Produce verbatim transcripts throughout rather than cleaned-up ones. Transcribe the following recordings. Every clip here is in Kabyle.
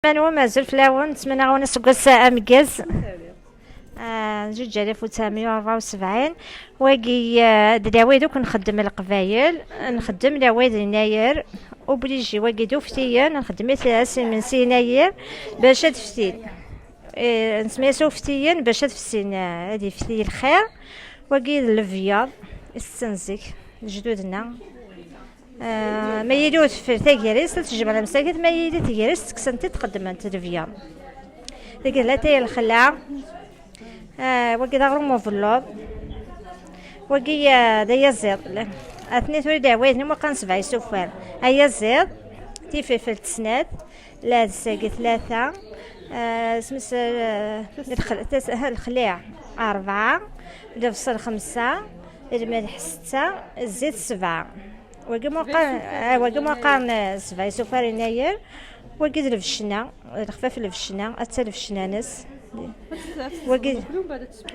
Manwa mazal fell-awen, ttmennaɣ-awen aseggas ameggaz. Ah, zuǧ alaf u tesɛemya u rebɛa u sebɛin. Wagi, ah, d lɛawed akk nxeddem leqbayel, nxeddem lɛawed yennayer, obligé wagi d uftiyen, nxeddem-it ass imensi yennayer bac ad ftin. Eh, nsemmi-as uftiyen bac ad fsin, ah, ad ifti lxir. Wagi d lebyaḍ i tetten zik lejdud-nneɣ. Ah, ma yili ur teffer tagrist, ad tejmeɛ lemsakit, ma yili tegrist, ttekksen-t-id, qeddmen-t lebyaḍ. Deg latay lxella. Ah, wagi d aɣrum ubelluḍ. Wagi, ah, d ayaziḍ. Atni tura d ɛwayden imuqan sebɛa isufar. Ayaziḍ, tififelt snat, lɛedsagi tlata, ah, smis, ah, lxel-, tas-, ah, lexliɛ rebɛa, lebṣel xemsa, lmelḥ setta, zzit sebɛa. Wagi ma qqaren, ah, wagi ma qqaren, eh, sebɛa isufar yennayer. Wagi d lbecna, lexfaf lbecna, atta lbecna-nnes. Wagi,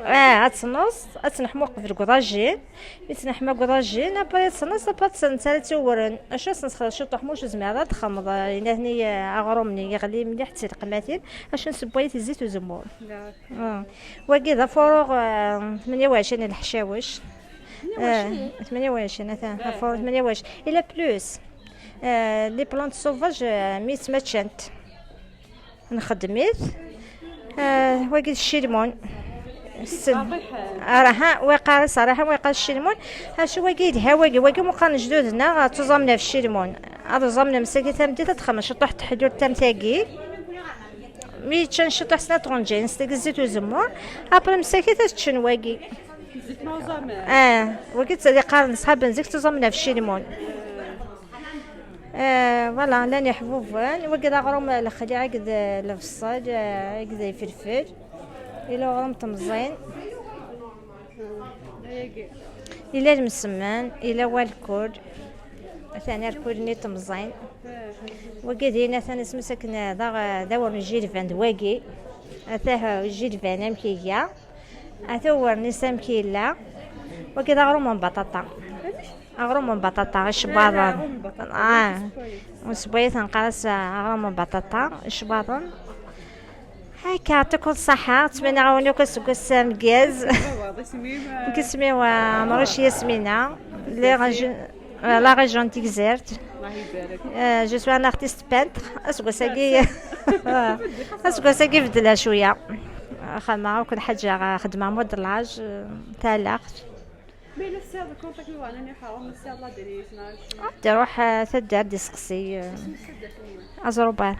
ah, ad tenneẓ, ad tenneḥmuq deg uḍajin. Mi tenneḥma deg uḍajin, après ad tenneẓ, après ad tt-, ad tt-iwren. Acu ad s-nesxer ciṭuḥ, muc ur zmireḍ ad txemmeḍ, eh, yenna-ten-i, eh, aɣrum-nni yeɣli mliḥ d tileqmatin, acu nsewway-it i zzit uzemmur. Ah. Wagi d afuruɣ, eh, tmenya u ɛecrin n leḥcawec. Eh, tmenya u ɛecrin, atan, afuruɣ tmenya u ɛecrin. Il a plus. Eh, les plantes sauvages, eh, mi ttmaččant. Nxeddem-it. Eh, wagi d ccilmun. Ssen. Araha, wa yeqqar-as araha, wa yeqqar ccilmun. Acu wagi yelha wagi? Wagi meqqar lejdud-nneɣ, ad tuẓamen ɣef ccilmun. Ad uẓamen msakit tameddit, ad txemmem ciṭuḥ teḥlult tam tagi. Mi ččan ciṭuḥ snat tɣenǧayin s tagi zzit uzemmur, après msakit ad ččen wagi. Zik ma uẓamen. Ah, wagi d qqaren ṣḥaben zik tuẓamen ɣef ccilmun. Eh, voilà, llan iḥbuben. Wagi d aɣrum lexliɛ, akked lebṣel, eh, akked ifelfel. Yella uɣrum temẓin. Yella lemsemmen, yella walkul. Atan alkul-nni temẓin. Wagi din atan isem-is akken d aɣ-, d awren n jilban d wagi. Atah jilban amek iga. Ata uwren-is amek yella. Wagi d aɣrum n baṭaṭa. Aɣrum n baṭaṭa, icebbaḍen. Ah, ur nesewway-it, neqqar-as aɣrum n baṭaṭa, icebbaḍen. Akka, ṭukkul ṣṣaḥa, ttmenniɣ-awen akk aseggas ameggaz. Nekk isem-iw, ah, Ɛemruc Yasmina, lliɣ je-, ah, la région n Tigzirt. Euh, je suis un artiste peintre. Aseggas-agi, aseggas-agi beddleɣ cwiya. Xedmeɣ akk lḥaǧa, xedmeɣ modelage, euh, talaɣt. Ma yella tesɛiḍ contact n uɣanan iḥeṛṛem, ma tesɛiḍ l'adresse neɣ acu? Ad d-iruḥ, eh, taddart d-iseqsi, eh, Aẓrubar.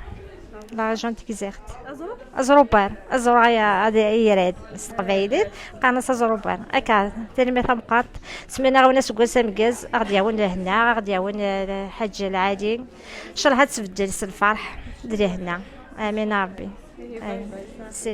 La région n Tigzirt. Aẓrubar? Aẓrubar, aẓru ay, ay, ay irad s teqbaylit, qqaren-as Aẓrubar. Akka, tanemmirt tameqqrant. Ttmenniɣ-awen aseggas ameggaz, ad ɣ-d-yawin lehna, ad ɣ-d-yawin, eh, lḥaǧa lɛali. Ncallah ad tbeddel s lferḥ d lehna. Amin a Ṛebbi. Amin.